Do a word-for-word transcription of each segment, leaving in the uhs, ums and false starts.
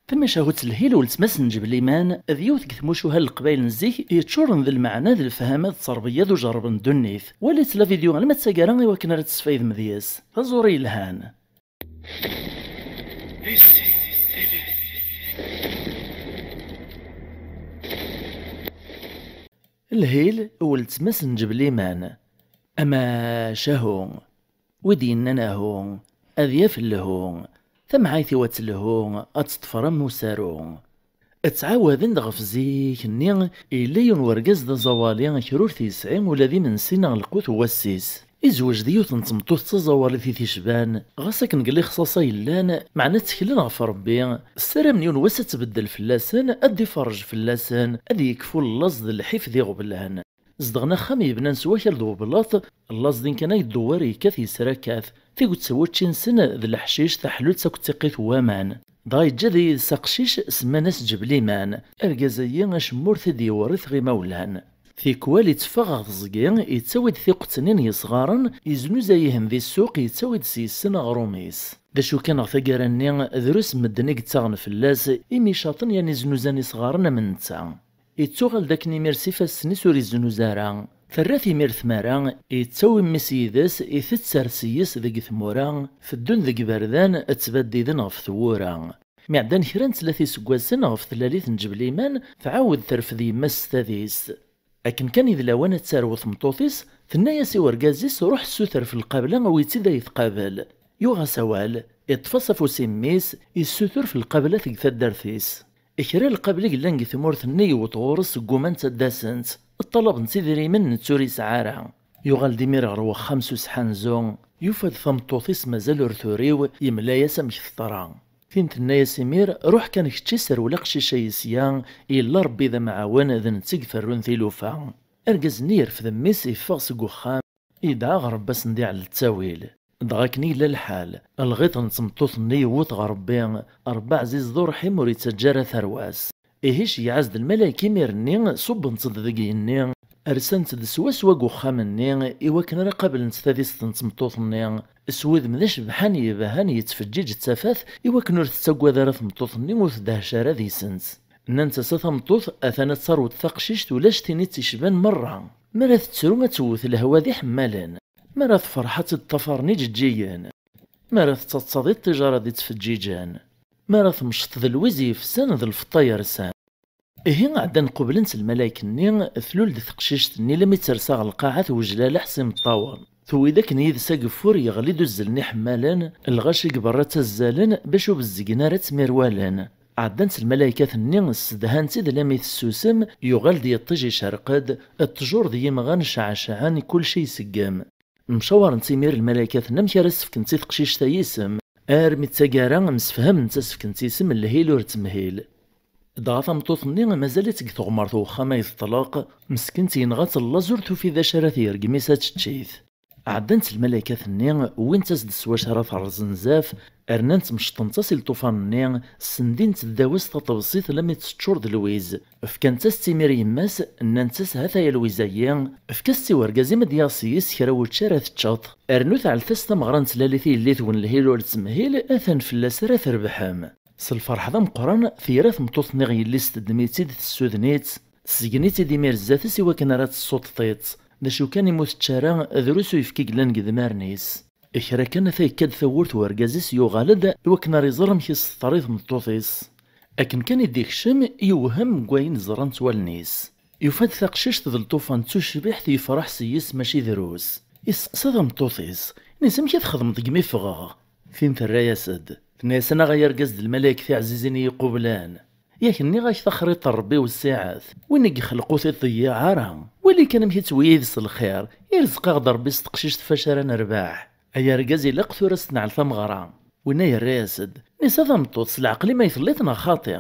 Tamacahut n Lhil weltma-s n Ǧebliman d yiwet deg tmucuha n Leqbayel n zik yeččuren d lmeɛna d lefhama d ttṛebeyya d ujerreb n ddunit. Walit la vidéo alma d taggara i wakken ara tesfaydemt deg-s. Taẓuri yelhan. Lhil weltma-s n Ǧebliman. Amacahu. Wi d-yennan ahu, ad yaf lhu, tamɛayt-iw ad telhu, ad teṭṭfer am usaru. Ttɛawaden-d ɣef zik-nni, yella yiwen wergaz d aẓawali, kra ur t-yesɛi ula d imensi neɣ lqut n wass-is. Izweǧ d yiwet n tmeṭṭut d taẓawalit i t-icban, ɣas akken deg lixṣaṣa yellan, meɛna tteklen ɣef Ṛebbi, ssaramen yiwen wass ad tbeddel fell-asen, ad d-iferrej fell-asen, ad yekfu llaẓ d lḥif d iɣeblan. Zedɣen axxam yebnan s wakal d ublaṭ, llaẓ din kan ay ddewwar yekkat yesrakat, tiget n wučči-nsen d leḥcic, taḥlult akked tiqqit n waman. Dɣa yeǧǧa deg-s aqcic semman-as Ǧebliman. Argaz-agi acemma ur t-id-yewritet i imawlan. Tikwal itteffeɣ ɣer teẓgi, yettawi-d tiqettnin yesɣaren, yeznuza-ihen di ssuq, yettawi-d s-yessen aɣrum-is. D acu kan ɣer taggara-nni, drus medden i yettaɣen fell-as, imi caṭen yan iznuzan isɣaren am netta. Yettuɣal-d akken imir s ifassen-is ur iznuz ara. Terra-t imir tmara, yettawi mmi-s yid-s, itett ar s-yes deg tmura, teddun deg iberdan, ttbaddiden ɣef tewwura. Mi ɛeddan kra n tlata iseggasen ɣef tlalit n Ǧebliman, tɛawed terfed yemma-s s tadist. Akken kan i d lawan ad tarew tmeṭṭut-is, tenna-yas i urgaz-is: "Ruḥ ssuter f lqabla, awi-tt-id ad yi-tqabel." Yuɣ-as awal, iṭṭef-as afus i mmi-s, issutur f lqablat deg taddart-is. Kra lqabel i yellan deg tmurt-nni yewweḍ ɣur-s, ggumant ad d-asent. Ṭṭalabent idrimen, netta ur yesɛi ara. Yuɣal-d imir ɣer wexxam s useḥanzu, yufa-d tameṭṭut-is mazal ur turiw, yemla-yas amek teḍra. Tin tenna-yas imir: "Ruḥ kan kečč, serwel aqcic-a yesya, yella Ṛebbi d amɛawen, d netta i iferrun tilufa." Argaz-nni yerfed mmi-s, yeffeɣ seg uxxam, yedɛa ɣer Ṛebbi ad sen-d-iɛell ttawil. Dɣa akken i yella lḥal, lɣiṭ n tmeṭṭut-nni yewweḍ ɣer Ṛebbi, Ṛebbi ɛziz d uṛḥim ur ittaǧǧa ara tarwa-s. Ihi ceyyeɛ-as-d lmalayek imir-nni, ṣubben-tt-id deg igenni, rsant-d swaswa deg uxxam-nni, i wakken ara qablent tadist n tmeṭṭut-nni, s wudem d acebḥan yebhan yettfeǧǧiǧ d tafat, i wakken ur tettaggad ara tmeṭṭut-nni, ur tdehhec ara deg-sent. Nnant-as: "A tameṭṭut, atan ad taruḍ taqcict ulac tin i tt-icban merra. Mi ara tettru ad tewwet lehwa d iḥemmalen. Mi ara tefreḥ ad tt-id-ṭṭafaren iǧeǧǧigen. Mi ara tettaḍsaḍ iṭij ara d-ittfeǧǧiǧen. Mi ara temceḍ d lwiz yefsen d lfeṭṭa yersan." Ihi ɛeddan qublen-tt lmalayek-nni, tlul-d teqcict-nni lammi tersa ɣer lqaɛa twejlaleḥ s imeṭṭawen. Tewwi-d akken yid-s ageffur yeɣli-d uzzlen iḥemmalen, lɣaci deg berra ttazzalen bac ur bezzgen ara ttmirwalen. Ɛeddant lmalaykat-nni, ssedhant-tt-id lammi tessusem, yuɣal-d yiṭij icerreq-d, ṭṭjur d yimɣan ceɛceɛen, kulci iseggem. Mcawarent imir lmalaykat-nni amek ara s-fkent i teqcict-a yisem, armi d taggara msefhament ad s-fkent isem Lhil ur ttemhil. Dɣa tameṭṭut-nni mazal-itt deg teɣmert n uxxam ay teṭleq, meskint yenɣa-tt llaẓ ur tufi d acu ara tger deg imi-s ad tečč-it. Ɛeddant lmalaykat-nni, wwint-as-d s wacu ara terẓ nnzaf, rnant mceṭṭent-as i lṭufan-nni, sendint ddaw-s taṭebsit lammi teččur d lwiz. Fkant-as-tt imir yemma-s, nnant-as: "Ha-t-aya lwiz-agi, efk-as-tt i wergaz-im ad d-yaɣ s-yes kra n wučči ara teččeḍ. Rnu teɛlet-as tameɣra n tlalit i yelli-twen Lhil ur ttemhil, atan fell-as ara trebḥem." S lferḥ d ameqqran, tira tmeṭṭut-nni ɣer yelli-s, teddem-itt-id, tessuden-itt, tesgen-itt-id imir zdat-s i wakken ara tessuṭṭeḍ-itt. D acu kan, imi ur tečči ara, drus uyefki yellan deg idmaren-is. Kra kan, ata yekka-d tawwurt n urgaz-is, yuɣal-d i wakken ara iẓer amek i s-teḍra i tmeṭṭut-is. Akken kan i d-ikcem, yewhem deg wayen ẓrant wallen-is. Yufa-d taqcict d lṭufan d tucbiḥt, yefreḥ s-yes mačči drus. Yesteqsa tameṭṭut-is, ini-as: "Amek i txedmeḍ deg mi ffɣeɣ?" Tin terra-yas-d, tenna-yas: "Anaɣ ay argaz d lmalayek tiɛzizin i yi-iqublen. Yak nniɣ-ak taxriṭ n Ṛebbi wessiɛet, win i yexleq ur t-iḍeyyeɛ ara. Wali kan amek ittewwi yid-s lxir, irzeq-aɣ-d Ṛebbi s teqcict f acu ara nerbeḥ. Ay argaz, ilaq tura s-tenɛel tameɣra." Winna yerra-yas-d, ini-as: "A tameṭṭut, s leɛqel-im ay telliḍ neɣ xaṭi?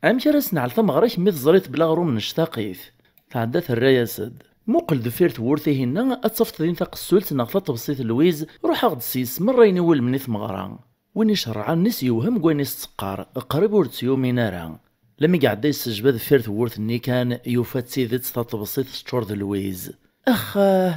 Amek ara s-tenɛel tameɣra kemmi teẓriḍ bla aɣrum nectaq-it?" Tɛedda terra-yas-d, muqel deffir tewwurt-ihinna, ad tafeḍ din taqessult neɣ taṭebsit n lwiz, ruḥ-aɣ-d s-yes merra ayen iwulmen i tmeɣra. Win icerrɛen-is yewhem deg wayen i s-teqqar, qrib ur tt-yumin ara. Lami iɛedda yessejba deffir tewwurt-nni kan, yufa d tidet taṭebsit teččur d lwiz. "Ax,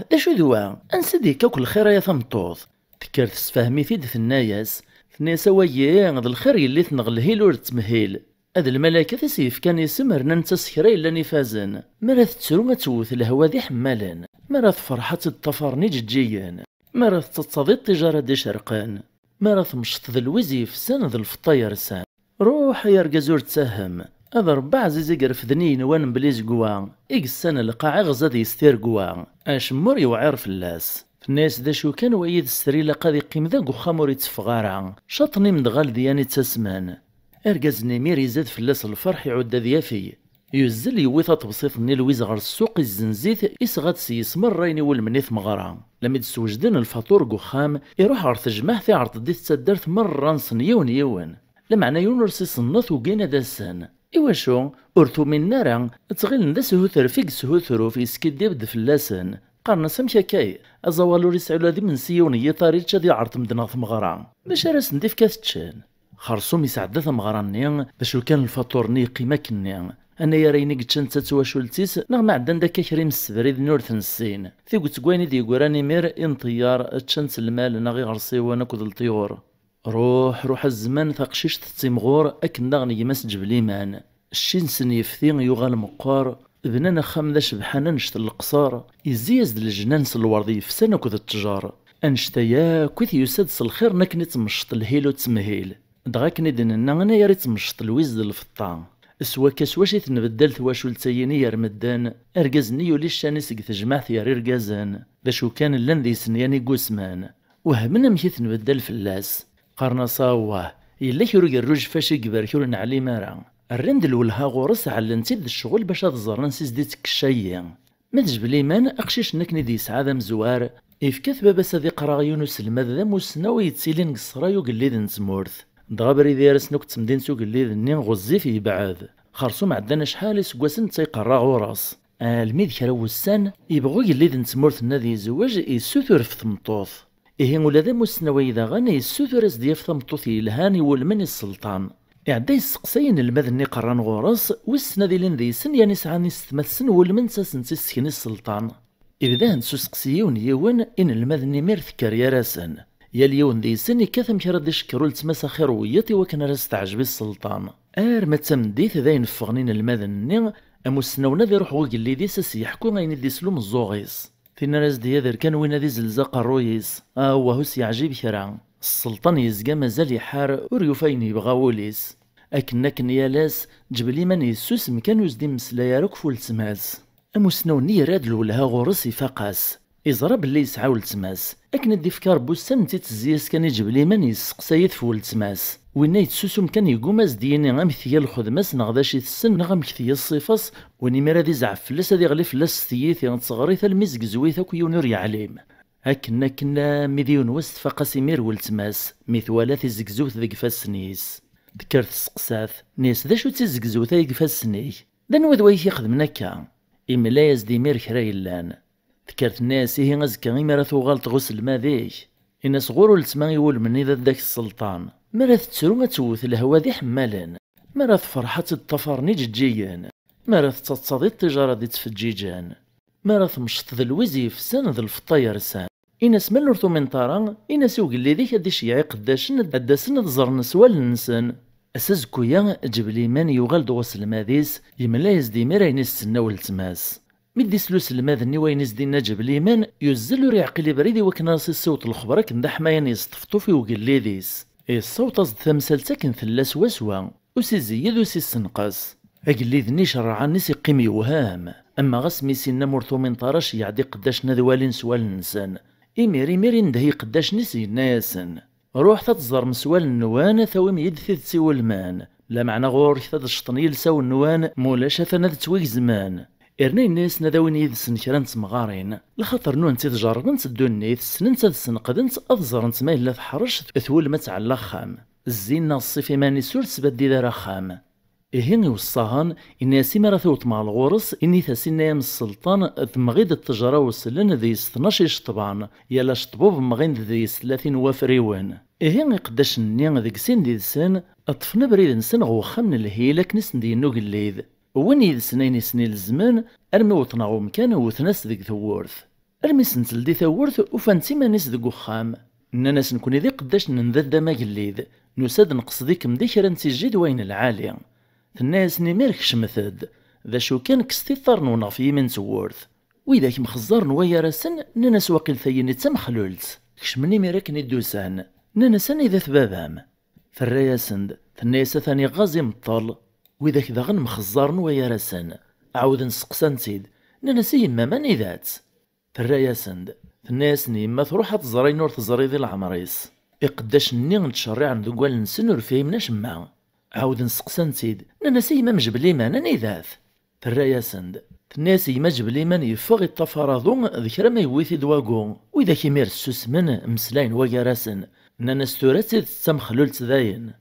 d acu d wa? Ansi d-yekka akk lxir-a, a tameṭṭut?" Tekker tessefhem-it-id, tenna-yas, tenna-yas: "A wagi, d lxir yelli-tneɣ Lhil ur ttemhil. Ad lmalakat i s-yefkan isem rnan-tt-as kra yellan ifazen. Mi ara tettru ad tewwet lehwa d iḥemmalen. Mi ara tefreḥ ad tt-id-ṭṭafaren iǧeǧǧigen. Mi ara tettaṭṭaḍ iṭij ara d-icerqen. Mi ara temceḍ d lwiz yefsan d lfeṭṭa yersan. Ruḥ ay argaz ur ttahem. Ad Rebbi ɛziz i irefden i yenwan mebla izegwa, i yessan lqaɛ iɣez ad yes tiregwa. Acemma ur yewɛir fell-as. Tenna-yas d acu kan wa yid-s ilaq ad iqqim da deg uxxam ur itteffeɣ ara. Caṭ n imedɣal d yan ittasmen. Argaz-nni imir izad fell-as lferḥ iɛudd ad yafeg. Yuzzel yewwi taṭebsit-nni Lwiz ɣer ssuq izzenz-it isɣa-d s yis merra ayen iwulmen i tmeɣra. Lami d-sewjden lfaṭur deg uxxam, iruḥ ɣer tejmaɛt iɛreḍ-d i taddart merra-nsen yiwen yiwen. Lameɛna yiwen ur s-iṣennet ugin ad asen. Iwacu? Ur t-uminen ara, ttɣilen d ashutref i yeshutruf yeskiddib-d fell-asen. Qqaren-as amek akka-y? Aẓawal ur isɛi ula d imensi yiwen n yiṭ ara yečč ad iɛreḍ medden ɣer tmeɣra. D acu ara sen-d-ifk ad t-ččen? Xersum isɛedda tameɣra-nni, d acu kan lfaṭur-nni yeqqim akkenni. Anayer ayen i yeččan d tattwacult-is, neɣ ma ɛeddan-d akka kra imsebrid-nni ur t-nessin. Tiget n wayen i d-yeggran imir i nṭeyyar, ččan-tt lmal neɣ iɣersiwen akked leṭyur. Ruḥ, ruḥ a zzman, taqcict tettimɣur, akken daɣen gma-s Ǧebliman. Cci-nsen yefti yuɣal meqqer, bnan axxam d acebḥan annect n leqṣer, yezzi-yas-d lejnan s lwerḍ yefsan akked ttjer. Annect-a yakk i t-yusa-d s lxir n akken i tmecceḍ lhilu d temhil. Dɣa akken i d-nenna anayer i tmecceḍ lwiz d lfeṭṭa. S wakka s wacu i tenbeddal twacult-agi-nni gar medden, argaz-nni yuli ccan-is deg tejmaɛt gar irgazen, d acu kan llan deg-sen yan igusman. Wehmen amek i tenbeddal fell-as. Qqaren-as awah, yella kra ugerruj fac i ibarek ur neɛlim ara. Rran-d lwelha ɣur-s, ɛellen-tt-id d ccɣel bac ad ẓren ansi s-d-ittekk cca-yi. Ma d Jebli Iman, aqcic-nni akken i d-yesɛa d amezwar, yefka-t baba-s ad iqer aɣyun uselmad d amussnaw i yettilin deg ṣṣray ugellid n tmurt. Dɣa abrid gar-asen akked temdint ugellid-nni ɣezzif yebɛed. Xersum ɛeddan acḥal iseggasen netta iqerra ɣur-s. Almi d kra n wussan, yebɣa ugellid n tmurt-nni ad yezweǧ, yessutur ɣef tmeṭṭut. Ihi ula d amussnaw-ayi daɣen yessutur ad s-d-yaf tameṭṭut yelhan iwulmen i sselṭan. Iɛedda yesteqsay inelmaden-nni iqerran ɣur-s, wissen ad ilin deg-sen yan isɛan isetma-tsen wulmen ttasen-tt issken i sselṭan. Ibda-hen s useqsi yiwen yiwen, inelmaden imir tekker gar-asen. Yal yiwen deg-sen ikkat amek ara d-icekker uletma-s axir n wiyiḍ i wakken ara s-teɛjeb i sselṭan. Arma d tameddit d ayen ffɣen inelmaden-nni, amussnaw-nni ad iruḥ ɣer ugellid-is ad s-yeḥku ayen i d-isel umeẓẓuɣ-is. Tin ara s-d-yader kan win ad izelz aqerruy-is, awah ur s-yeɛjib kra. Sselṭan yezga mazal iḥar, ur yufi ayen yebɣa wul-is. Akken akken yal ass, Ǧebli Iman yessusem kan ur s-d-immeslay ara akk f uletma-s. Amussnaw-nni yerra-d lwelha ɣur-s ifaq-as. Iẓra belli yesɛa uletma-s. Akken i d-ifka Rebbi ussan n tittezzi-as kan i Ǧebli Iman yesseqsay-it f uletma-s. Winna yettsusum kan yegguma ad s-d-yini amek tga lxedma-s neɣ d acu i tessen neɣ amek tga ṣṣifa-s, win imir ad izɛef fell-as ad iɣli fell-as s tyita d tɣerit almi zegzew-it akk yiwen ur yeɛlim. Akken akken mi d yiwen wass tfaq-as imir weltma-s mi twala tizegzewt deg ifassen-is. Tekker tesseqsa-t, tenna-yas d acu d tizegzewt-a deg ifassen-ik? D anwa d wayik ixedmen akka? Imla-yas-d imir kra yellan. Tekker tenna-yas ihi azekka imi ara tuɣaleḍ ɣer uselmad-ik, in-as ɣur uletma iwulmen i dadda-k sselṭan. Mi ara tettru ad tewwet lehwa d iḥemmalen. Mi ara tefreḥ ad tt-id-ṭṭafaren iǧeǧǧigen. Mi ara tettaḍsaḍ iṭij ara d-ittfeǧǧiǧen. Mi ara temceḍ d lwiz yefsan d lfeṭṭa yersan. In-as ma ur tumineḍ ara, in-as i ugellid-ik ad d-iceyyeɛ iqeddacen ad d-asen ad ẓren s wallen-nsen. Ass azekku-ya, Ǧebliman yuɣal-d ɣer uselmad-is, yemla-yas-d imir ayen i s-tenna weltma-s. Mi d-isel uselmad-nni wayen i s-d-inna Ǧebliman, yuzzel ur yeɛqil abrid i wakken ad as-issiweḍ lexber akken d aḥmayan yesṭefṭuf i ugellid-is. Yessaweḍ-as-d tamsalt akken tella swaswa, ur s-izeyyed ur s-issenqes. Agellid-nni icerreɛ allen-is iqqim yewhem, ama ɣas mi s-inna ma ur tumineḍ ara ceyyeɛ-d iqeddacen ad walin s wallen-nsen. Imir imir indeh i iqeddacen-is yenna-yasen. Ruḥet ad teẓrem s wallen-nwen, tawim-iyi-d tidet iwulmen. Lameɛna ɣur-k ad ceṭṭen yilsawen-nwen, ma ulac atan ad ttwigezmen. Irna yenna-yasen ad awin yid-sen kra n temɣarin, lxaṭer nnunt i tjerrbent ddunit, ssnent ad ssenqdent, ad ẓrent ma yella teḥrec twulem ad tɛell axxam. Zzin neɣ ṣṣif iman-is ur tesbaddid ara axxam. Ihi iweṣṣa-hen, inna-yas imi ara tewtem ɣer ɣur-s, init-as inna-yam sselṭan, temɣi-d ṭṭejra uslen deg-s tnac iceṭban, yal aceṭbub mɣin-d deg-s tlatin n wafriwen. Ihi iqeddacen-nni deg sin did-sen, ṭṭfen abrid-nsen ɣer uxxam n lhil akken i sen-d-yenna ugellid. Wwin yid-sen ayen i sen-ilezmen, armi wwḍen ɣer umkan wwten-as deg tewwurt. Armi sen-teldi tawwurt, ufan-tt iman-is deg uxxam. Nnan-as nekkni d iqeddacen n dadda-m agellid, nusa-d nqesd-ikem di kra n tijji d wayen lɛali. Tenna-yasen imir: "Kecmet-d, d acu kan, kkset iḍarren-nwen ɣef yimi n tewwurt." Widak mxeẓẓaren wa gar-asen nnan-as: "Waqil tayi-nni d tamexlult." Kecmen imir akken i d-usan. Nnan-as: "Anida-t baba-m?" Terra-yasen-d, tenna-yas: "Atan iɣɣaz imeṭṭel." Widak daɣen mxeẓẓaren wa gar-asen, ɛawden seqsan-tt-id, nnan-as: "I yemma-m, anida-tt?" Terra-yasen-d, tenna-yasen: "Yemma truḥ ad tẓer ayen ur teẓri di leɛmer-is." Iqeddacen-nni ttcerriɛen deg wallen-nsen, ur fhimen acemma. Ɛawden seqsan-tt-id, nnan-as: "I yemma-m Jebel Iman, anida-t?" Terra-yasen-d, tenna-yas: "Yemma Jebel Iman yeffeɣ iṭṭafar aḍu, d kra ma yewwi-t-id wagu." Widak imir ssusmen, mmeslayen wa gar-asen, nnan-as: "Tura d tidet d tamexlult dayen."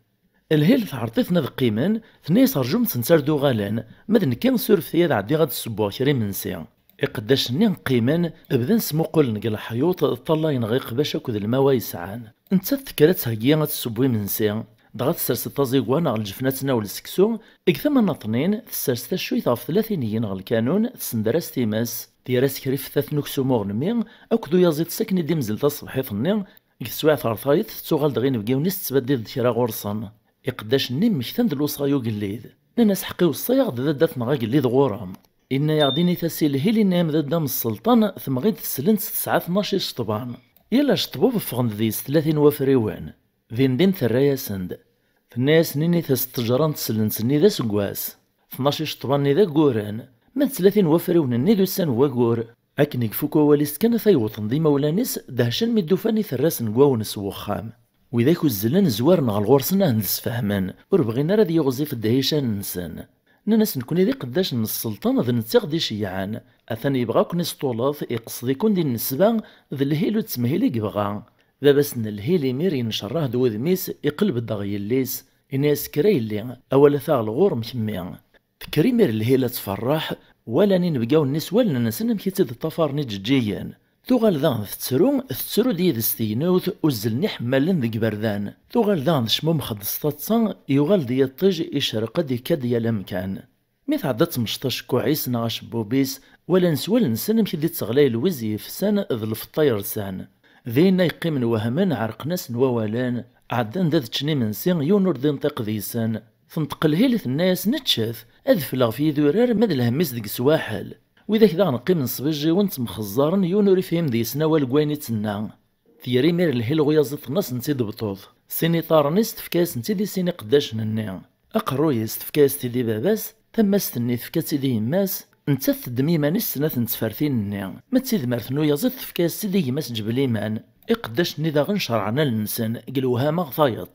Lhil teɛreḍ-iten ad qqimen, tenna-yas: "Rjumt-tent ar d-uɣalen, ma d nekki surfet-iyi ad ɛeddiɣ ad d-ssewweɣ kra imensi." Iqeddacen-nni qqimen, bdan smuqulen deg leḥyuṭ, ṭṭalayen ɣer iqbac akked lmawa yesɛan. Nettat tekker ad theggi ad tesseww imensi, dɣa tessers-d taẓigwa neɣ lǧefna ad tnawel seksu, deg tama n Aṭnin tessers taccuyt ɣef tlatin-nni neɣ lkanun, tessender-as times, tger-as kra ifettaten uksum uɣelmi akked uyaziḍ-is akken i d-imzel taṣebḥit-nni, deg teswiɛt ɣer tayeḍ tettuɣal-d ɣer inebgiwen-is, tettbeddil-d kra ɣur-sen. Iqeddacen-nni mmektan-d lewṣaya ugellid. Nnan-as: "Ḥeqq iweṣṣa-yaɣ-d dadda-tneɣ agellid ɣur-m." Inna-yaɣ-d init-as i lhil, inna-yam: "Dadda-m sselṭan, temɣi-d teslent tesɛa tnac iceṭban. Yal aceṭbub ffɣen-d deg-s tlatin wafriwen." Din din terra-yasen-d. Tenna-yasen: "Init-as ttejra n teslent-nni d aseggas. Tnac iceṭban-nni d agguren. Ma d tlatin wafriwen-nni d ussan n waggur." Akken i ifuk wawal-is kan ata yewṭen d imawlan-is, dehcen mi d-ufan iterrasen n wawen s wexxam. Widak uzzlen zwaren ɣer ɣur-sen ad ten-d-sfehmen, ur bɣin ara ad yiɣzif ddhican-nsen. Nnan-as: "Nekni d iqeddacen n sselṭan, d netta i ɣ-d-iceyyɛen. Atan yebɣa ad ken-isṭuleḍ, iqsed-iken di nnesba, d lhil ur d-ttemhil i yebɣa." Baba-s n lhil imir yencerreḥ-d wudem-is, iqleb-d ɣer yelli-s, inna-yas: "Kker a yelli, awal ata ɣer lɣur-m kemmi." Tekker imir lhil ad tferreḥ, walan inebgawen-nni s wallen-nsen amek i tt-id-ṭṭafaren iǧeǧǧigen. Tuɣal daɣen tettru, tettru-d yid-s tegnewt, uzzlen iḥemmalen deg iberdan. Tuɣal daɣen tecmumex-d s taḍsa, yuɣal-d yiṭij, icerreq-d, ikka-d yal amkan. Mi tɛedda tmecṭ acekkuɛ-is neɣ acebbub-is, walan s wallen-nsen amek i d-itteɣlay lwiz yefsan d lfeṭṭa yersan. Dinna yeqqimen wehmen, ɛerqen-asen wawalen, ɛeddan-d ad ččen imensi, yiwen ur d-inṭiq deg-sen. Tenṭeq lhil tenna-yasen: "Ččet, ad fleɣ ɣef yidurar ma d lhemm-is deg swaḥel." Widak daɣen qqimen sbijjiwen ttemxeẓẓaren, yiwen ur ifhim deg-sen awal n wayen i d-tenna. Tger imir lhil ɣer uyaziḍ-nni ad sen-tt-id-tebṭeḍ. Sin iḍarren-is tefka-yasen-tt-id i sin iqeddacen-nni. Aqerruy-is tefka-yas-t-id i baba-s, tamast-nni tefka-tt-id i yemma-s, nettat teddem iman-is snat n tfertin-nni. Ma d tidmert n uyaziḍ tefka-yas-tt-id i gma-s Ǧebel Iman. Iqeddacen-nni daɣen cerɛen allen-nsen deg lewhama ɣer tayeḍ.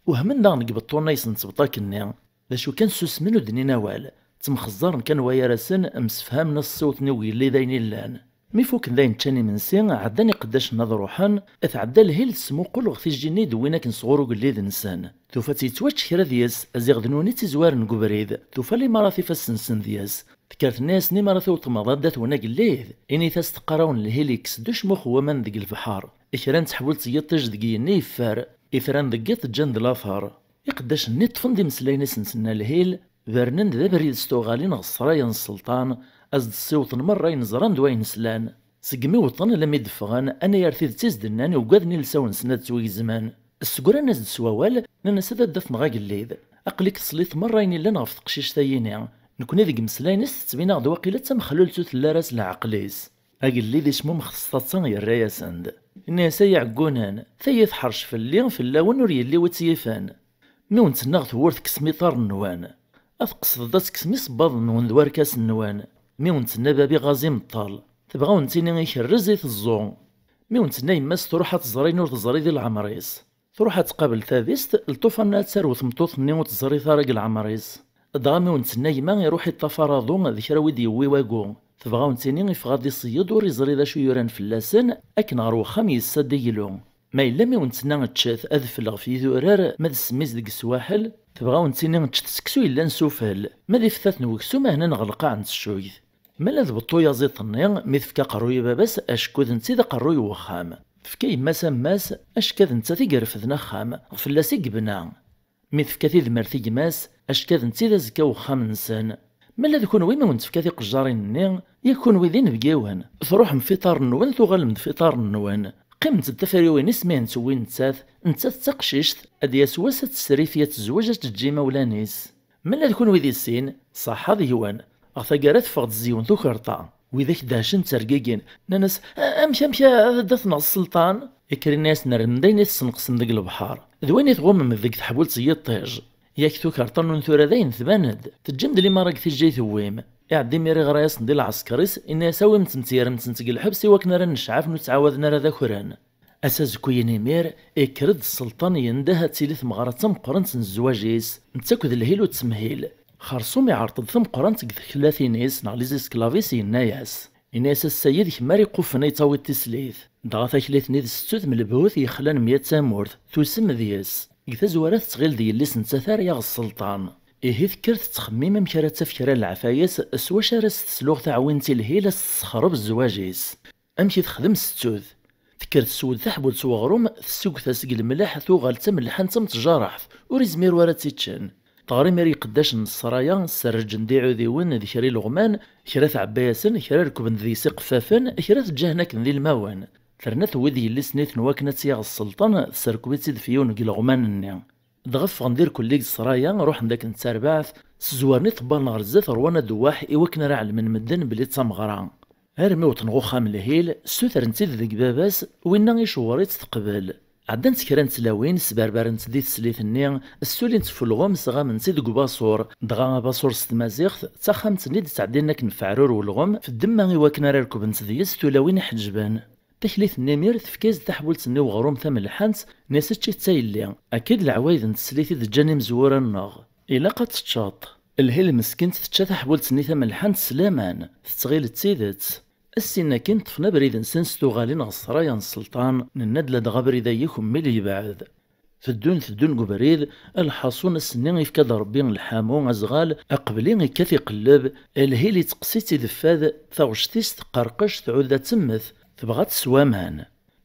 Wehmen daɣen deg beṭṭu-nni i sen-tebṭ akkenni. D acu kan, ssusmen ur d-nnin awal. Ttemxeẓẓaren kan wayar-asen, msefhamen ad s-ssiwḍen i ugellid ayen illan. Mi fukken d ayen ččan imensi, ɛeddan iqeddacen ad ruḥen, tɛedda lhil tesmuqul ɣer tijji-nni i d-wwin akken sɣur ugellid-nsen. Tufa-tt yettwačč kra deg-s, aziɣ d nutni i tt-izwaren deg ubrid. Tufa limarat ifassen-nsen deg-s. Tekker tenna-yasen: "Imarat iwṭem ɣer dadda-twen agellid, init-as teqqar-awen lhil yekkes-d ucmux n waman deg lebḥer. Kra n teḥbult n yiṭij deg yigenni yeffer, itran deg yiḍ ǧǧan-d later." Iqeddacen-nni ṭṭfen-d imeslayen i sen-tenna lhil, bernen-d d abrid s tuɣalin ɣer ssraya n sselṭan, ad s-d-ssiwḍen merra ayen ẓran d wayen slan. Segmi wwḍen alammi d-ffɣen, anayer tidet i s-d-nnan, ugaden ilsawen-nsen ad ttwagezmen. Ssegran-as-d s wawal, nnan-as: "A dadda-tneɣ agellid, aql-ik tesliḍ merra ayen illan ɣef teqcict-ayini. Nekni deg imeslayen-is tettbin-aɣ-d waqila d tamexlult ur telli ara s leɛqel-is." Agellid ismumxet s taḍsa, yerra-yasen-d. Inna-yas: "Ay iɛeggunen, tayi teḥrec fell-i, fell-awen ur yelli wi tt-yifen. Mi wen-tennaɣ tewwurt kkes iḍarren-nwen, ad tqesdeḍ ad tekksem isebbaḍen-nwen d warkasen-nwen. Mi wen-tenna babi ɣazi meṭṭel, tebɣa wen-tini ikerrez i teẓẓu. Mi wen-tenna yemma-s truḥ ad tẓer ayen ur teẓri di leɛmer-is. Truḥ ad tqabel tadist, lṭufan ad tarew tmeṭṭut-nni ur teẓrit ara deg leɛmer-is. Dɣa mi wen-tenna gma iruḥ iṭṭafar aḍu d kra wi d-yewwi wagu, tebɣa wen-tini iffeɣ ad iṣeyyed ur iẓri d acu yuran fell-asen, akken ɣer wexxam yessa-d iglu. Ma yella mi wen-tenna ččet ad fleɣ ɣef yidurar ma d ssem-is deg swaḥel, tebɣa wen-tini ččet seksu yellan sufel, ma d iftaten n weksum ahnan ɣer lqaɛ n teccuyt." Ma d beṭṭu uyaziḍ-nni, mi tefka aqerruy i baba-s, acku d netta i d aqerruy n wexxam. Tefka yemma-s ammas, acku d nettat i irefden axxam, ɣef fell-as i yebna. Mi tefka tidmert i gma-s, acku d netta i d azekka n wexxam-nsen. Ma d kunwi mi wen-tefka tiqejjarin-nni, yak kunwi d inebgiwen, truḥem f iḍarren-nwen, tuɣalem-d f iḍarren-nwen. Qqiment-d tafriwin-is mi tent-tewwi nettat, nettat d taqcict, ad d-yas wass ad tesrifi, ad tezweǧ, ad teǧǧ imawlan-is. Mella d kunwi di sin, ṣaḥa deg-wen. Ɣer taggara teffeɣ-d zziwen tukerṭa. Widak dehcen ttergigin, nnan-as: "A-, amek, amek a-, ad d-tneɣ sselṭan?" Ikker inna-yasen: "Rrem-d ayen i tessenqsem deg lebḥer, d wayen i tɣummem deg teḥbult n yiṭij. Yak tukerṭa-nwen tura dayen tban-d, teǧǧam-d limaṛa deg tijja i tewwim." Iɛedda imir iɣra-yasen di lɛesker-is, inna-yas: "Awimt-tent yerremt-tent deg lḥebs i wakken ara necɛef ur ttɛawaden ara ad akren." Ass azekkuyen imir, ikker-d sselṭan yendeh ad tili tmeɣra d tameqqrant n zzwaǧ-is, netta akked lhil u ttemhil. Xersum iɛreḍ-d tameqqrant deg tkellatin-is neɣ les esclaves-is, yenna-yas, yenna-yas: "Ass-a yid-k mar iqufen ay tawiḍ tislit." Dɣa taklit-nni d ssettut m lebhut yexlan mya d tamurt, tusem deg-s. Deg tazwara tettɣil d yelli-s nettat ara yaɣ sselṭan. Ihi tekker tettxemmim amek ara taf kra n leɛfayes s wacu ara s-tesluɣ taɛwint i lhil a s-tessexreb zzwaǧ-is. Amek i texdem ssettut? Tekker teswed taḥbult s weɣrum, tessugta seg lemleḥ, tuɣal d tamelḥant am tjaraḥt, ur izmir wara ad tt-iččen. Teɣra imir i iqeddacen n ssraya, sserrǧen-d iɛudiwen d kra ileɣman, kra tɛebba-yasen, kra rekben-d deg-s iqeffafen, kra teǧǧa-hen akken d ilmawen. Terna tewwi-d yelli-s-nni tenwa akken ad tt-yaɣ sselṭan, tesserkeb-itt-id f yiwen n yileɣman-nni. Dɣa ffɣen d irkelli deg ssraya, ruḥen-d akken d tarbaɛt, ssezwaren iḍebbalen ɣer zdat, rwan adewwaḥ i wakken ara ɛelmen medden belli d tameɣra. Armi wwḍen ɣer uxxam lhil, ssutren-tt-id deg baba-s, winna icewwer-itt teqbel. Ɛeddant kra n tlawin, sberbarent-tt di teslit-nni, ssulint f ulɣem, sɣamen-tt-id deg ubaṣur. Dɣa abaṣur s tmaziɣt d taxxamt-nni d-ttɛeddin akken f aɛrur ulɣem, f ddemma i wakken ara rekbent deg-s tulawin iḥeǧben. Taklit-nni imir tefka-as-d taḥbult-nni uɣrum tamelḥant, nni-as: "Ečč-itt a yelli, akka i d leɛwayed n teslit i d-ǧǧan imezwura-nneɣ. Ilaq ad teččeḍ." Lhil meskint tečča taḥbult-nni tamelḥant s laman, tettɣil d tidet. Ass-in akkin ṭṭfen abrid-nsen s tuɣalin ɣer ssraya n sselṭan, nenna-d ladɣa abrid-agi kemmel yebɛed. Teddun, teddun deg ubrid, lḥaṣun ass-nni ifka-d Rebbi lḥamu azɣal, aqbli ikkat iqelleb, lhil itteqqes-itt-id fad, taɣect-is teqqerqec, tɛud ad temmet, tebɣa ad teswa aman.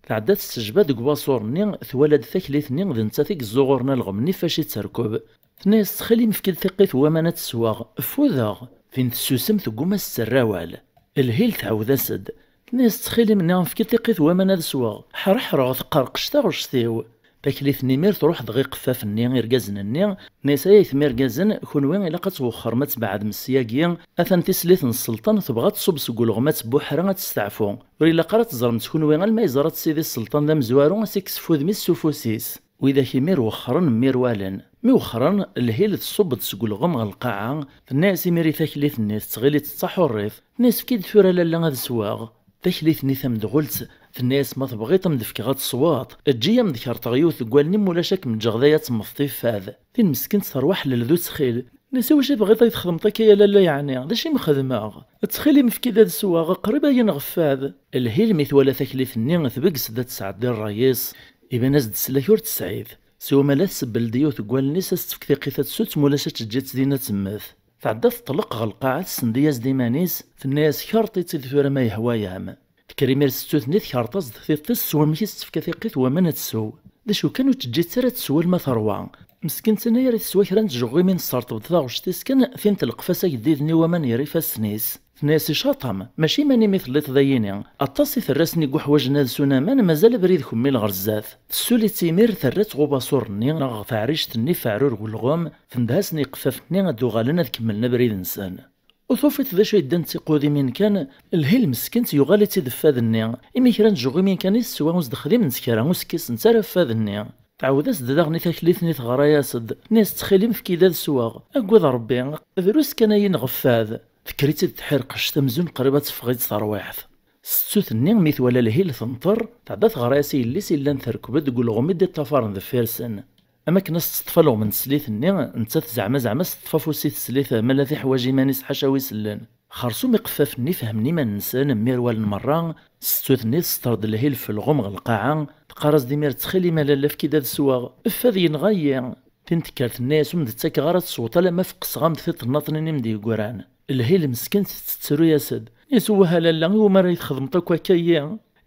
Tɛedda tessejba deg ubaṣur-nni, twala-d taklit-nni d nettat i yeẓẓuɣuren alɣem-nni fac itterkeb. Tenna-yas: "Ttxil-m, efk-d tiqqit n waman ad t-sweɣ, ffudeɣ." Tin tessusem, tegguma ad s-terr awal. Lhil tɛawed-as-d. Tenna-yas: "Ttxil-m, nniɣ-am efk-d tiqqit n waman ad sweɣ, ḥreḥreɣ, teqqerqec taɣect-iw." Taklit-nni imir truḥ dɣa iqeffaf-nni, irgazen-nni, tenna-yas: "Ay aytma irgazen, kunwi ilaq ad twexxrem ad tbeɛdem syagi, atan tislit n sselṭan tebɣa ad tṣubb seg ulɣem ad tbuḥra ad testeɛfu. Ur ilaq ara ad teẓremt kunwi alma yeẓra-tt sidi sselṭan d amezwaru, ad s-ikkes f udem-is s ufus-is." Widak imir wexxren mmirwalen. Mi wexxren, lhil tṣubb-d seg ulɣem ɣer lqaɛa, tenna-yas imir i taklit-nni tettɣil-itt d taḥurrit, tenna-yas: "Efk-iyi-d tura lalla ad sweɣ." Taklit-nni tamedɣult tenna-yas: "Ma tebɣiḍ ad m-d-fkeɣ ad tesweḍ, eǧǧ-iyi ad m-d-kerṭeɣ yiwet deg wallen-im, ulac ad kem-ǧǧeɣ daya ad temmeḍ tiffad." Tin meskint terwa ḥlel d uttxil. Nni-as: "Iwacu tebɣiḍ ad txedmeḍ akka ya lalla yeɛni? D acu i m-xedmeɣ? Ttxil-m efk-iyi-d ad sweɣ, qrib ad yi-nɣeffad." Lhil mi twala taklit-nni tbegges-d ad tesɛeddi ṛṛay-is. Iban-as-d teslak ur tesɛid. Siwa ma la tsebbel-d yiwet deg wallen-is ad s-tefk tiqqit ad tsutt, ma ulac ad teǧǧ-itt din ad temmet. Tɛedda teṭleq ɣer lqaɛa, tessendi-as-d iman-is, tenna-yas: "Kerṭ-itt-id tura ma yehwa-yam." Tekker imir ssettut-nni tkerṭ-as-d tiṭ-is s wamek i s-tefka tiqqit n waman ad tsew. D acu kan ur teǧǧi-tt ara ad tsew alma terwa. Meskint-nni ara teswa kra n tjeɣɣimin tesserṭeb-d taɣect-is kan, tin telqef-as ageddid-nni n waman ger ifassen-is. Tenna-yas: "Icaṭ-am, mačči iman-im i telliḍ dayini. Aṭas i terrasen i yuḥwaǧen ad sun aman, mazal abrid kemmil ɣer zdat." Tessuli-tt imir, terra-tt ɣer ubaṣur-nni neɣ ɣer teɛrict-nni f aɛrur n ulɣem, tendeh-asen i iqeffafen-nni ad d-uɣalen ad kemmlen abrid-nsen. Ur tufiḍ d acu yeddan d tiqudimin kan? Lhil meskint yuɣal-itt-id fad-nni, imi kra n tjeɣɣimin kan i teswa ur s-d-xdiment kra, ur s-kkisent ara fad-nni. Tɛawed-as-d daɣen i taklit-nni teɣra-yas-d, tenna-yas: "Ttxil-m efk-iyi-d ad sweɣ, agad Rebbi, drus kan ay inɣeffad." Tekker-itt-id tḥirqect amzun qrib ad teffeɣ-itt terwiḥt. Ssettut-nni mi twala lhil tenṭer, tɛedda teɣra-yas i yelli-s yellan terkeb-d deg ulɣem i d-iṭṭafaren deffir-sen. Am akken ad s-teṭṭef alɣem n teslit-nni, nettat zeɛma zeɛma s-teṭṭef afus i teslit ma la tiḥwaǧ iman-is ḥaca wi sellen. Xersum iqeffafen-nni fehmen iman-nsen, mmirwalen merra, ssettut-nni tesṭer-d lhil f ulɣem ɣer lqaɛa, teqqar-as-d imir: "Ttxil-m a lalla efk-iyi-d ad sweɣ, fad yenɣa-yi." Tin tekker tenna-yas: "Ur m-d-ttakeɣ ara ad tesweḍ alamma feqqseɣ-am-d tiṭ nniḍen-nni i m-d-yeggran." Lhil meskint tettru-yas-d. Nni-as: "Wah a lalla, iwumi ara yi-txedmeḍ akk akka-yi?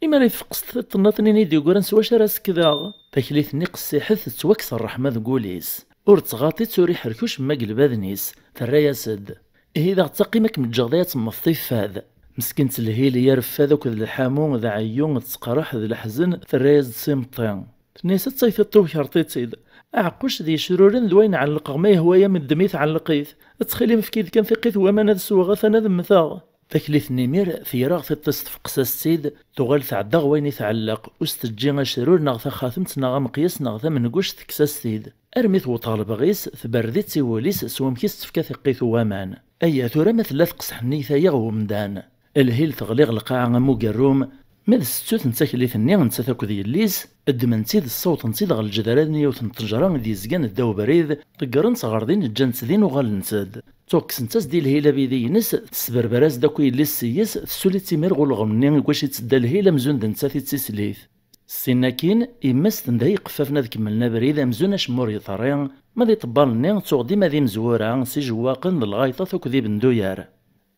Imi ara yi-tfeqqseḍ tiṭ nniḍen-nni i d-yeggran s wacu ara sekkdeɣ?" Taklit-nni qessiḥet tettwakkes ṛṛeḥma deg wul-is. Ur tettɣaḍ-itt, ur iḥerrek ucemma deg lbaden-is. Terra-yas-d: "Ihi d aɣ-ttaqim ad kem-ǧǧeɣ da ad temmeḍ tiffad." Meskint lhil i arfad akked lḥamu d aɛeyyu d tteqreḥ d leḥzen, terra-yas-d s imeṭṭi. Tenna-yas: "Ad taytiḍ tukerḍ-itt-id, Aɛeqquc d yecruren d wayen ɛellqeɣ, ma yehwa-yam ddem-it ɛelleq-it. Ttxil-m efk-iyi-d kan tiqqit n waman ad sweɣ, atan ad mmteɣ. Taklit n imir tegra tiṭ-is tfeqqes-as-tt-id, tuɣal tɛedda ɣer wayen i tɛelleq, ur s-teǧǧi acrur neɣ taxatemt neɣ ameqyas neɣ tamenguct tekkes-as-t-id. Armi tewweḍ ɣer lebɣi-s, tberred-itt i wul-is s wamek i s-tefka tiqqit n waman. Aya tura ma tella teqseḥ nniyt-agi ɣer umdan. Lhil teɣli ɣer lqaɛa am ugerrum, ma d ssettut n taklit-nni nettat akked yelli-s, ddmen-tt-id ssawḍen-tt-id ɣer lǧedran n yiwet n ttejra i d-yezgan ddaw ubrid, ḍeggren-tt ɣer din ǧǧan-tt din uɣalent-d. Tuɣ kksent-as-d i lhil abidi-ines, tesberber-as-d akk i yelli-s s-yes, tessuli-tt imir ɣer ulɣem-nni i wacu ittedda lhil amzun d nettat i d tislit. Ssin akkin, yemma-s tendeh i yiqeffafen ad kemmlen abrid amzun acemma ur yeḍri, ma d iṭebbal-nni tuɣ dima d imezwura s ijewwaqen d lɣayṭat akked ibenduyar.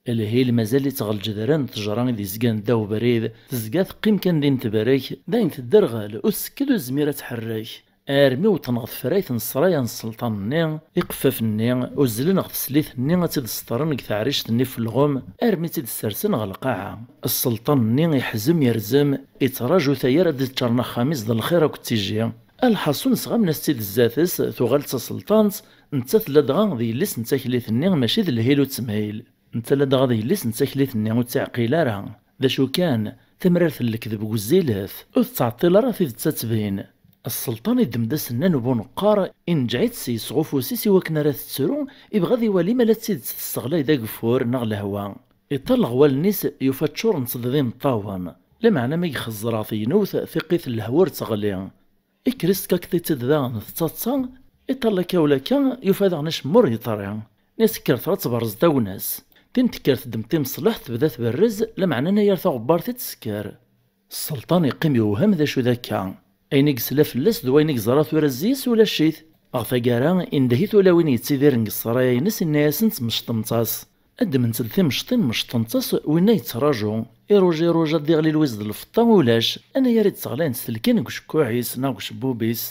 Lhil mazal-itt ɣer lǧedran n ttejra i d-yezgan ddaw ubrid, tezga teqqim kan din tebrek, dayen tedderɣel, ur tsekked ur tezmir ad tḥerrek. Armi wwḍen ɣer tefrayt n ssraya n sselṭan-nni, iqeffafen-nni uzzlen ɣer teslit-nni ad tt-id-sṭren deg teɛrict-nni f lɣem, armi tt-id-ssersen ɣer lqaɛa. Sselṭan-nni iḥzem irzem, ittraǧu tayar ad d-ččren axxam-is d lxir akked tiji. Lḥaṣun sɣamen-as-tt-id zdat-s, tuɣal d taselṭant, nettat ladɣa d yelli-s n taklit-nni mačči d lhil u ttemhil. Netta ladɣa d yelli-s n taklit-nni ur tt-iɛqil ara. D acu kan, tamrart n lekdeb wezzilet, ur tettɛeṭṭil ara tidet ad tbin. Sselṭan iddem-d asennan n ubuneqqar, inǧeɛ-itt s yes ɣef ufus-is i wakken ara tettru, ibɣa ad iwali ma la d tidet tesseɣlay-d ageffur neɣ lehwa. Iṭall ɣer wallen-is, yufa ččurent-d d imeṭṭawen. Lameɛna mi ixezzer ɣer tegnewt, tiqqit n lehwa ur teɣli. Ikker iskakṭ-itt-id daɣen tettaḍsa, iṭall akka ula akka, yufa daɣen acemma ur yeḍri. Nni-as kkret ad tberrzeḍ a gma-s. Tin tekker teddem timeṣleḥt tebda tberrez, lameɛna anayer taɣebbart i d-tesker. Sselṭan iqqim yewhem d acu d akka. Ayen i yesla fell-as d wayen i yeẓra tura zzi-s ulac-it. Ɣer taggara, indeh i tulawin yettidiren deg ssraya-ines, inna-yasent mecṭemt-as. Ddment-d timecṭin mecṭent-as, winna yettraǧu. Iruj iruj ad d-iɣli lwiz d lfeṭṭa ulac, anayer i d-sseɣlayent telkin deg ucekkuḥ-is neɣ deg ucebbub-is.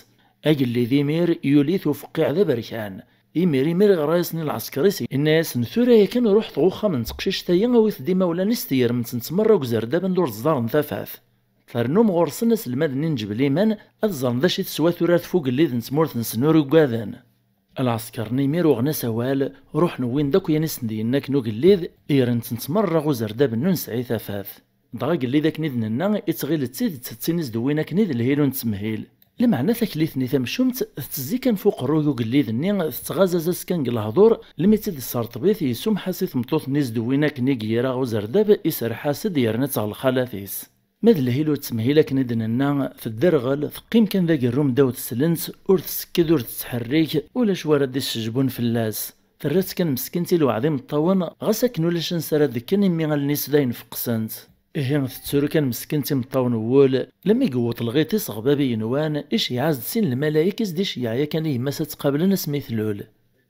Agellid imir yuli-t ufeqqiɛ d aberkan. Imir imir iɣra-yasen i lɛesker-is, inna-yasen tura yakan ruḥet ɣer uxxam n teqcict-ayi, awit-d imawlan-is tegrem-tent merra deg uzerdab anda ur ẓẓaren tafat. Ternum ɣur-sen aselmad-nni n Ǧebel Iman ad ẓren d acu i teswa turart f ugellid n tmurt-nsen ur ugaden. Lɛesker-nni imir uɣen-as awal, ruḥen wwin-d akk ayen i sen-d-yenna akken ugellid, gren-tent merra ɣer uzerdab-nni ur nesɛi tafat. Dɣa agellid akken i d-nenna, ittɣil d tidet d tin i s-d-wwin akken i d lhil u nettemhil. Lameɛna taklit-nni tamcumt tettezzi kan f uqerruy ugellid-nni, tettɣazaza-s kan deg lehdur, lmi tt-id-tesserṭeb-it yesumḥ-as i tmeṭṭut-nni i s-d-wwin akken i ira ɣer uzerdab, iserreḥ-as-d yerna-tt ɣer lxalat-is. Ma d lhil u ttemhil akken i d-nenna, tedderɣel, teqqim kan d agerrum ddaw teslent, ur tsekked ur tettḥerrik, ulac wara d-issejbun fell-as. Terra-tt kan meskint i lweɛd imeṭṭawen, ɣas akken ulac ansi ara d-kken imi allen-is dayen feqqsent. Ihi tettru kan meskint imeṭṭawen n wul, lemmi yewweḍ lɣiṭ-is ɣer bab igenwan, iceyyeɛ-as-d sin lmalayek i s-d-iceyyeɛ yakan i yemma-s ad tt-qablen asmi tlul.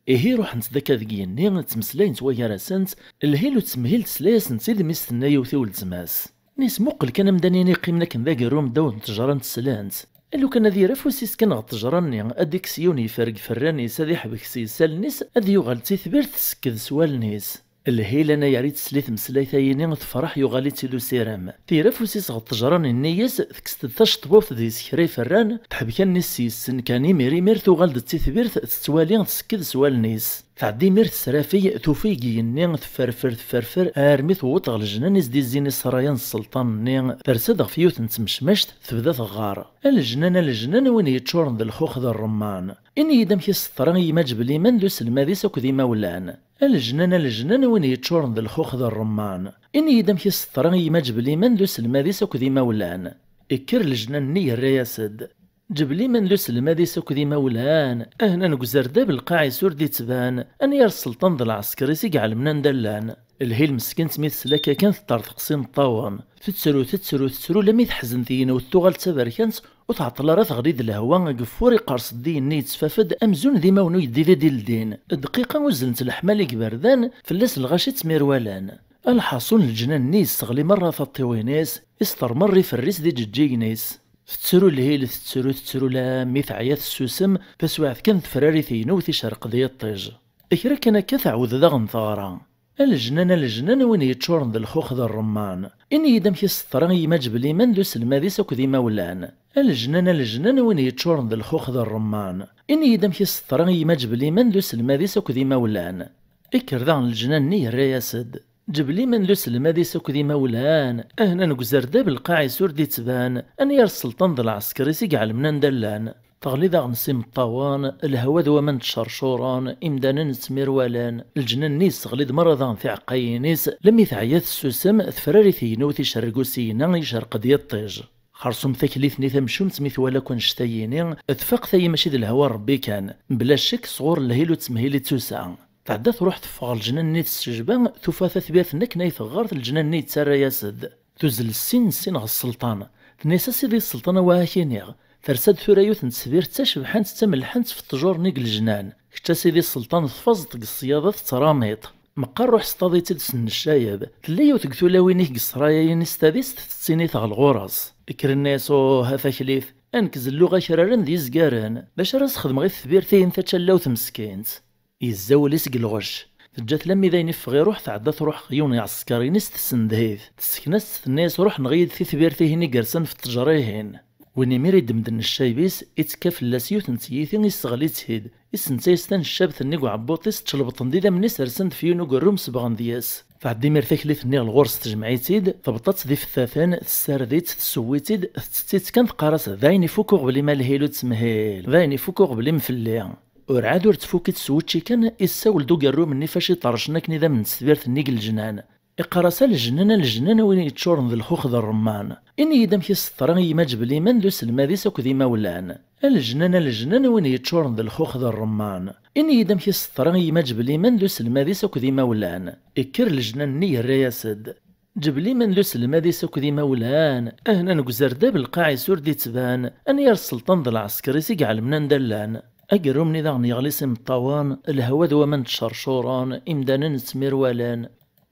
Ihi ruḥent-d akka deg yigenni, ttmeslayent wagar-asent, lhil u ttemhil tesla-yasent-id mi s-tenna yiwet i weltma-s. Nni-as muqel kan amdan-ini yeqqimen akken d agerrum ddaw n ttejra n teslent. Lukan ad yerr afus-is kan ɣer ttejra-nni, ad d-ikkes yiwen yifer deg iferran-is, ad iḥbek s yisalen-is, ad yuɣal d titbirt tsekked s wallen-is. Lhil anayer i tesla i tmeslayt-ayini tefreḥ, yuɣal-itt-id usirem. Terra afus-is ɣer ttejra-nni, nni-as tekkes-d taceṭbubt deg-s kra iferran, teḥbek allen-is s yes-sen kan, imir imir tuɣal-d d titbirt tettwali tsekked s wallen-is. Tɛedda imir tesrafiy, tufi deg yigenni, tefferfer tefferfer armi tewweḍ ɣer lejnan i s-d-izzin i ssraya n sselṭan-nni, tersa-d ɣef yiwet n tmecmact, tebda teɣɣar: A lejnan, a lejnan, a win yeččuren d lxux d ṛṛemman, ini-yi-d amek i s-teḍra i yemma Ǧebel Iman d uselmad-is akked imawlan. A lejnan, a lejnan, a win yeččuren d lxux d ṛṛemman, ini-yi-d amek i s-teḍra i yemma Ǧebel Iman d uselmad-is akked imawlan. Ikker lejnan-nni yerra-yas-d: Ǧebel Iman d uselmad-is akked imawlan, ahnan deg uzerdab lqaɛ-is ur d-ittban, anayer sselṭan d lɛesker-is i iɛelmen anda llan. Lhil meskint mi tesla akka kan teṭṭerḍeq s imeṭṭawen. Tettru, tettru, tettru, lammi teḥzen tegnewt tuɣal d taberkant, ur tɛeṭṭel ara teɣli-d lehwa, ageffur iqerṣ-d igenni yettfaf-d amzun d imawen uyeddid i d-ildin. Dqiqa uzzlent leḥmala deg iberdan, fell-as lɣaci ttmirwalan. Lḥaṣun, leǧnan-nni yesseɣli merra taṭṭiwin-is, isṭer merra iferr-is d iǧeǧǧigen-is. Tettru lhil, tettru, tettru, lammi teɛya tessusem, taswiɛt kan tefrari tegnewt, icerreq-d yiṭij. Kra kan akka tɛawed daɣen teɣra: A lejnan, a lejnan, a win yeččuren d lxux d ṛṛemman, ini-yi-d amek i s-teḍra i yemma Ǧebel Iman d uselmad-is akked imawlan. A lejnan, a lejnan, a win yeččuren d lxux d ṛṛemman. Ini-yi-d amek i s-teḍra i yima Ǧebliman d uselmad-is akked imawlan. Ikker daɣen lejnan-nni yerra-yas-d. Ǧebliman d uselmad-is akked imawlan, ahnan deg uzerdab lqaɛ-is ur d-ittban, anya ar sselṭan d lɛesker-is i iɛelmen anda llan. Teɣli daɣen s imeṭṭawen, lehwa d waman ttcercuren, imdanen ttmirwalen. Lejnan-nni yesseɣli-d merra daɣen tiɛeqqayin-is, lemmi teɛya tessusem, tefrari tegnewt icerreg usigna, icerq-d yiṭṭij. Xersum taklit-nni tamcumt mi twala akk annect-ayini, tfaq tayi mačči d lehwa n Rebbi kan, mebla ccek sɣur lhil u ttemhil i d-tusa. Tɛedda truḥ teffeɣ ɣer lejnan-nni tessejba, tufa tatbirt-nni akken ay teɣɣar, lejnan-nni yettarra-yas-d. Tuzzel sin sin ɣer sselṭan. Tenna-yas: "A sidi sselṭan, a wa ak-iniɣ, tersa-d tura yiwet n tesbirt d tacebḥant d tamelḥant ɣef ttjur-nni deg lejnan. Kečč a sidi sselṭan tfazeḍ deg ṣṣyada tettṛamiḍ. Meqqar ruḥ sṭaḍ-itt-id s nneccayeb. Tella yiwet deg tulawin-ik deg ṣṣrayayen-is tadist tettini-t ɣer ɣur-s." Kkren-as: "Uh, a taklit, a nekk zelluɣ akraren d yizgaren. D acu ara s-xedmeɣ i tetbirt-ihin tačallawt meskint?" Yezzawel-is deg lɣecc. Teǧǧa-t lammi d ayen iffeɣ iruḥ, tɛedda truḥ ɣer yiwen n iɛesker-ines tessendeh-it. Tessken-as-tt, tenna-yas: "Ruḥ neɣ-iyi-d titbirt-ihin i yersan ɣef ttjer-ihin." Win imir iddem-d nneccayeb-is, ittekka fell-as yiwet n tyita, isseɣli-tt-id. Issensa-yas taneccabt-nni deg uɛebbuṭ-is, ččelbeṭen-d idammen-is, rsen-d f yiwen ugerrum, sebɣen deg-s. Tɛedda imir taklit-nni ɣer ɣur-s, tejmeɛ-itt-id, tebṭa-tt d ifettaten, tessared-itt, tesseww-itt-id, tettett-itt kan, teqqar-as: "D ayen ifuk uɣbel-im a lhil u ttemhil, d ayen ifuk uɣbel-im fell-i." Urɛad ur tfuk-itt s wučči kan, issawel-d ugerrum-nni fac iṭerrcen akken idammen n tetbirt-nni deg lejnan. Iqqar-as: "A lejnan, a lejnan, a win yeččuren d lxux d ṛṛemman. Ini-yi-d amek i s-teḍra i yima Ǧebliman d uselmad-is akked imawlan. A lejnan, a lejnan, a win yeččuren d lxux d ṛṛemman. Ini-yi-d amek i s-teḍra i yima Ǧebliman d uselmad-is akked imawlan." Ikker lejnan-nni yerra-yas-d. Ǧebliman d uselmad-is akked imawlan, ahnan deg uzerdab lqaɛ-is ur d-ittban, anya ar sselṭan d lɛesker-is i iɛelmen anda llan. Agerrum-nni daɣen yeɣli s imeṭṭawen, lehwa d waman ttcercuren, imdanen ttmirwalen.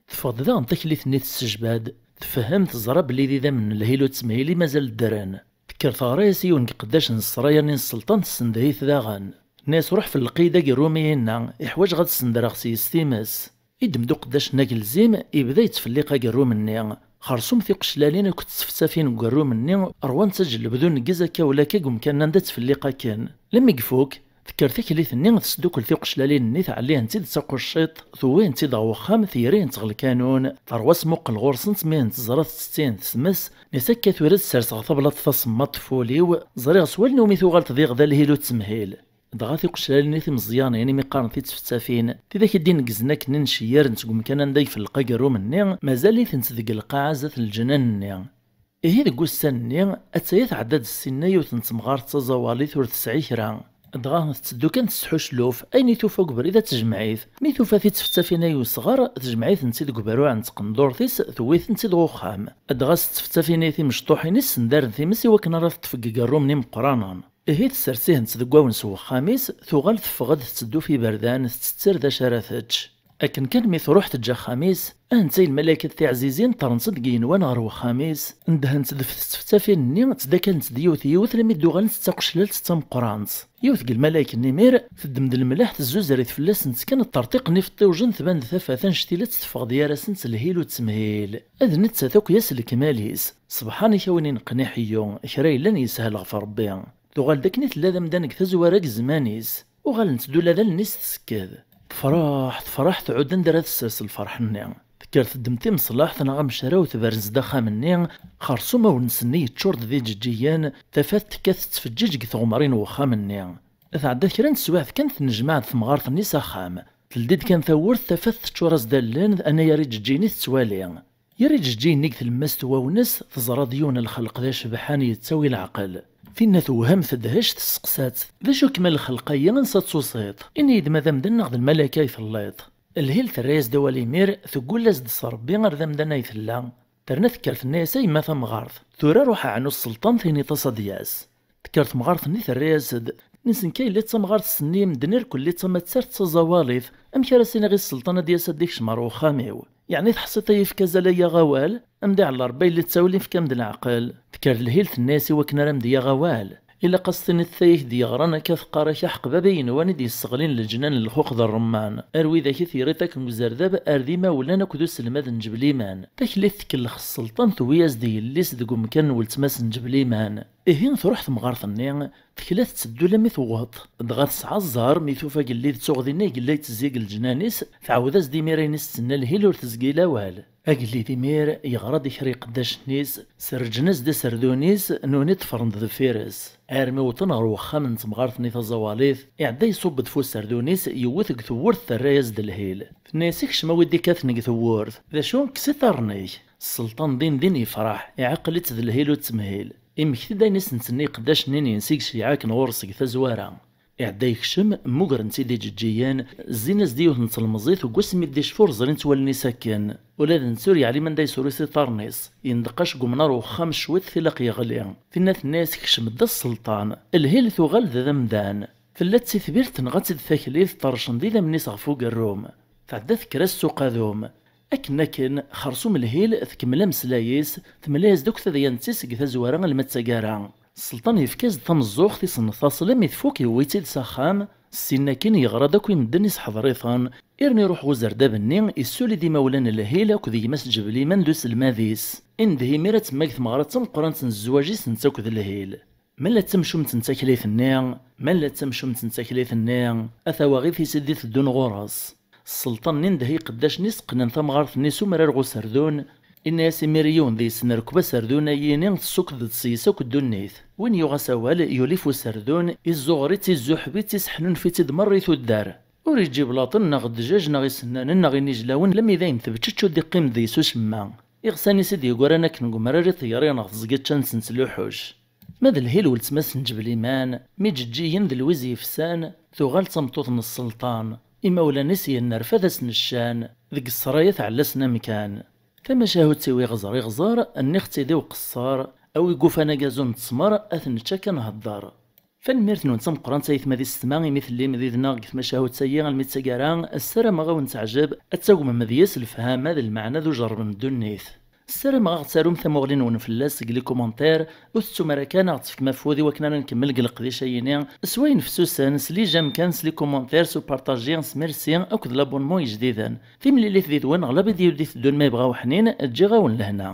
Teffeɣ-d daɣen taklit-nni tessejbad, tfehhem, teẓra belli d idammen n lhil u ttemhil i mazal ddren. Tekker teɣra-yas i yiwen deg iqeddacen n ssraya-nni n sselṭan, tessendeh-it daɣen. Tenna-yas: "Ruḥ felleq-iyi-d agerrum-ihin-a, iḥwaǧeɣ ad sendreɣ s-yes times." Iddem-d uqeddac-nni agelzim, ibda yettfelliq agerrum-nni. Xersum tiqeclalin akked tseftafin n ugerrum-nni, rwant aǧelleb d uneggez akka ula akka deg umkan anda ttfelliq akken. Lemmi ifuk, tekker taklit-nni, tesdukkel tiqeclalin-nni, tɛelli-hent-id d taqucciṭ, tewwi-hent-id ɣer wexxam, teyri-hent ɣer lkanun, terwa-s muqel ɣur-sent mi hent-teẓra tettettihent tmes, nis akka tura ad serseɣ tablaḍt tasemmaḍt f wul-iw, ẓriɣ s wallen-iw mi tuɣal tdiɣ d alhil u ttemhil. Dɣa tiqeclalin-nni timeẓyanin, imi qqaren tittfettafin, tidak i d-ineggzen akken i nceyyaren seg umkan anda yfelleq agerrum-nni, mazal-itent deg lqaɛa zdat n leǧnan-nni. Ihi deg ussan-nni, attaya tɛedda-d ssinna yiwet n temɣart d taẓawalit ur tesɛi kra. Dɣa tetteddu kan tesḥucluf, ayen i tufa deg ubrid ad tejmeɛ-it. Mi tufa tittfettafin ay usɣar, tejmeɛ-itent-id deg ubruɛ n tqendurt-is, tewwi-tent-id ɣer uxxam. Dɣa s tfettafin-nni timecṭuḥin i sendaren times i wakken ara teṭṭef deg igerrumen imeqqranen. Ihi tessers-ihent deg wawen s wexxam-is, tuɣal teffeɣ-d tetteddu f iberdan, tetter d acu ara tečč. Akken kan mi truḥ teǧǧa axxam-is, ahenta lmalaykat tiɛzizin ṭṭerrent-d deg yigenwan ɣer wexxam-is, ndehent-d f tseftafin-nni, ttdakkalent-d yiwet yiwet, lammi d-uɣalent d taqeclalt d tameqqrant. Yiwet deg lmalayek-nni imir, teddem-d lemleḥ, tezzuzer-it fell-asent kan, ṭṭerṭiq n ifeṭṭiwjen, tban-d tafat annect-ila tteffeɣ-d gar-asent lhil u ttemhil. D nettat akk-yas lekmal-is. Sebḥan-ik a win ineqqen iḥeyyu, kra yellan yeshel ɣef Rebbi. Tuɣal-d akken i tella d amdan deg tazwara deg zzman-is. Uɣalent-d ula d allen-is tsekked. Tefreḥ, tefreḥ, tɛudd anda ara tessers lferḥ-nni. Tekker teddem timeṣlaḥt neɣ amecraw, tberrez-d axxam-nni, xersum awren-nni yeččur-d d iǧeǧǧigen, tafat tekkat tettfeǧǧiǧ deg tɣemrin n wexxam-nni. Tɛedda kra n teswiɛt kan, tennejmaɛ-d temɣart-nni s axxam. Teldi-d kan tawwurt, tafat teččur-as-d allen, anayer iǧeǧǧigen i tettwali. Ger iǧeǧǧigen-nni deg tlemmast n wawnes, teẓra-d yiwen n lxelq d acebḥan yettawi leɛqel. Tinna tewhem, tedhec, tesseqsa-tt: "D acu-kem a lxelq-ayi, ansa d-tusiḍ? Ini-yi-d ma d amdan neɣ d lmalak ay telliḍ?" Lhil terra-yas-d awal imir, teggul-as-d s Rebbi ar d amdan ay tella. Terna tekker tenna-yas: "A yemma tamɣart, tura ruḥ ɛnu sselṭan, tiniḍ-as ad d-yas." Tekker temɣart-nni terra-yas-d: "Nis nekk ay lliɣ d tamɣart s-nni i medden irkelli d tamattart d taẓawalit, amek ara s-iniɣ i sselṭan ad d-yas ad d-ikcem ɣer wexxam-iw? Yeɛni teḥṣiḍ ay ifk azal ay yaɣ awal? Am d iɛella Rebbi ay lliɣ d tawil ifk-am-d leɛqel." Tekker d lhil tenna-yas i wakken ara am-d-yaɣ awal. Ilaq ad s-tiniḍ tayet d-yeɣran akka teqqar-ak aḥeqbab ayenwan i d-yesseɣlin leǧnan n lxux d ṛṛemman, ar widak i t-yerriḍ akken deg uzerdab ar d imawlan akked uselmad n Ǧebel Iman. Taklit tkellex sselṭan, tewwi-yas-d yelli-s deg umkan n weltma-s n Ǧebel Iman. Ihi truḥ temɣart-nni, tekla tetteddu lammi tewweḍ, dɣa tesɛa ẓẓher mi tufa agellid d tuɣ dinna i yella yettezzi deg leǧnan-is, tɛawed-as-d imir ayen i s-tenna Lhil ur tezgil awal. Agellid imir yeɣra-d i kra iqeddacen-is, sreǧen-as-d aserdun-is, nuni ṭṭfren-d deffir-s. Armi wwḍen ɣer wexxam n temɣart-nni taẓawalit, iɛedda iṣubb-d f userdun-is, yewwet deg tewwurt terra-yas-d Lhil. Tenna-yas: "Kcem a wi d-ikkaten deg tewwurt, d acu, kkes iḍarren-ik." Sselṭan din din yefreḥ, iɛqel-itt d Lhil u ttemhil. Immekti-d ayen i sen-tenna iqeddacen-nni n yinsi i iceyyeɛ akken ɣur-s deg tazwara. Iɛedda yekcem, mmugren-t-id iǧeǧǧigen, zzin-as-d yiwet n tlemẓit, deg wasmi d-icfa ur ẓrint wallen-is akken. Ula d netta ur yeɛlim anda yesrus iḍarren-is. Yendeq aceggemen ar wexxam cwiṭ tilaq yeɣli. Tinna tenna-yas: "Kcem-d a sselṭan." Lhil tuɣal d amdan. Tella d titbirt tenɣa-tt-id taklit, ṭerrcen-d idammen-is ɣef ugerrum. Tɛedda tekker-as s uqadum. Akken akken, xersum Lhil tkemmel ameslay-is, temla-yas-d akk tadyant-is deg tazwara alma d taggara. Sselṭan yefka-as-d tameẓẓuɣt i s-ntaṣel mi tfuk, yewwi-tt-id s axxam. Ssin akin yeɣra-d akk i medden isḥeḍer-iten, irni iruḥ ɣer uzerdab-nni, issuli-d imawlan n Lhil akked gma-s Ǧebel Iman d uselmad-is. Indeh imir ad temmag tmeɣra d tameqqrant n zzwaǧ-is netta akked Lhil. Ma la d tamcumt n taklit-nni, ma la d tamcumt n taklit-nni, a tawaɣit-is i d-iteddun ɣur-s. Sselṭan-nni indeh i iqeddacen-is qqnen tamɣart-nni s umrar ɣer userdun, inna-yas: "Imir yiwen deg-sen rekb aserdun-ayini, tessukkeḍ-d s-yes akk ddunit." Win yuɣ-as awal, yuli f userdun, izzuɣer-itt, izzuḥeb-itt, isseḥnunef-itt-id merra i tuddar. Ur iǧib laṭen neɣ ddjaj neɣ isennanen neɣ inijlawen, lemmi d ayen tebčeč ur d-iqqim deg-s ucemma. Iɣsan-is i d-yegran akken deg umrar i ṭṭyar neɣ teẓgi ččan-tent luḥuc. Ma d Lhil weltma-s n Ǧebel Iman, mi ǧeǧǧigen d lwiz yefsan, tuɣal d tameṭṭut n sselṭan. Imawlan-is yennerfad-asen ccan, deg ṣṣraya tɛella-sen amkan. Tamacahut-iw iɣẓer iɣẓer, nniɣ-tt-id i uqeṣṣer, a wi yufan agazu n ttmer, ad t-nečč akka nhedder. Tanemmirt-nwen d tameqqrant a yetma d yessetma imi tellim did-neɣ deg tmacahut-agi almi d taggara, ssarameɣ ad wen-teɛjeb, ad tagmem deg-s lefhama d lmeɛna d ujerreb n ddunit. Ssarameɣ ad ɣ-tarum tamuɣli-nwen fell-as deg les commentaires, ur tettum ara kan ad ɣ-tefkem afud i wakken ara nkemmel deg leqdic-ayini, s wayen fessusen, s les j'aime kan, s les commentaires, s upartaji, s merci akked l'abonnement ijdiden. Timlilit did-wen ɣer la vidéo d-iteddun ma yebɣa uḥnin, ǧǧiɣ-awen lehna.